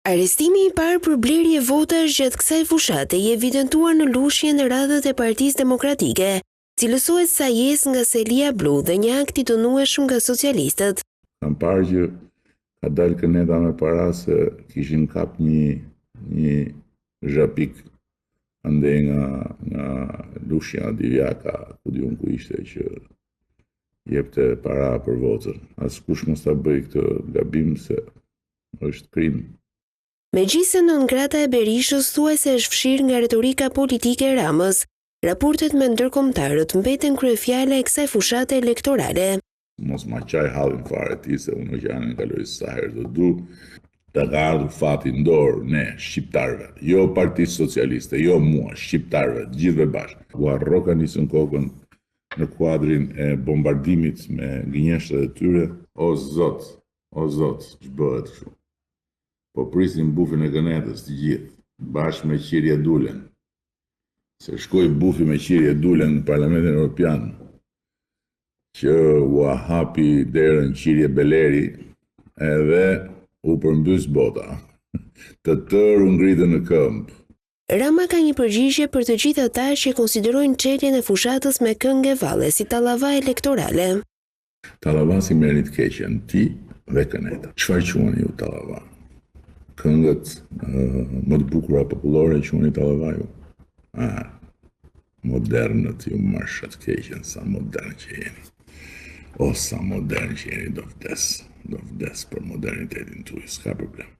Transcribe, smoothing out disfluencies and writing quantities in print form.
Arrestimi i parë për blerje votash gjatë kësaj fushate i evidentuar në Lushnje në radhët e Partisë Demokratike, cilësohet sajesë nga selia blu dhe një akt i dënueshëm nga socialistët. Kam parë që ka dalë këneta me para se kishin kap një një zhapik andej nga nga Lushnja, Divjaka, ku di unë ku ishte që jepte para për votën. Askush mos ta bëjë këtë gabim se është krim. Megjithëse non grata e Berishës thuajse është fshirë nga retorika politike e Ramës, raportet me ndërkombëtarët mbeten kryefjala e kësaj fushate elektorale. Mos ma qaj hallin fare ti se unë oqeanin e kaloj sa herë të du. Na ka ardhur fati në dorë ne shqiptarëve, jo Partisë Socialiste, jo mua, shqiptarëve, të gjithëve bashkë. Ua rrokanisën kokën në kuadrin e bombardimit me gënjeshtrat e tyre. O Zot, O zot, ç'bëhet kështu. Po prisnin bufin e kënetës të gjithë, bashkë me Qirje Dulen. Se shkoi bufi me Qirje Dulen në Parlamentin Europian, që ua hapi derën Qirje Beleri, edhe u përmbys bota. Të tërë u ngritën në këmbë. Rama ka një përgjigje për të gjithë ata që e konsiderojnë çeljen e fushatës me këngë e valle si tallava elektorale. Tallava s'i merrni të keqen ti dhe këneta. Çfarë quani ju tallava? Këngët më të bukura popullore quani tallava ju? Ah, modernët ju marrsha të keqen sa modern që jeni. O sa modern që jeni do vdes, do vdes për modernitetin tuaj, s'ka problem.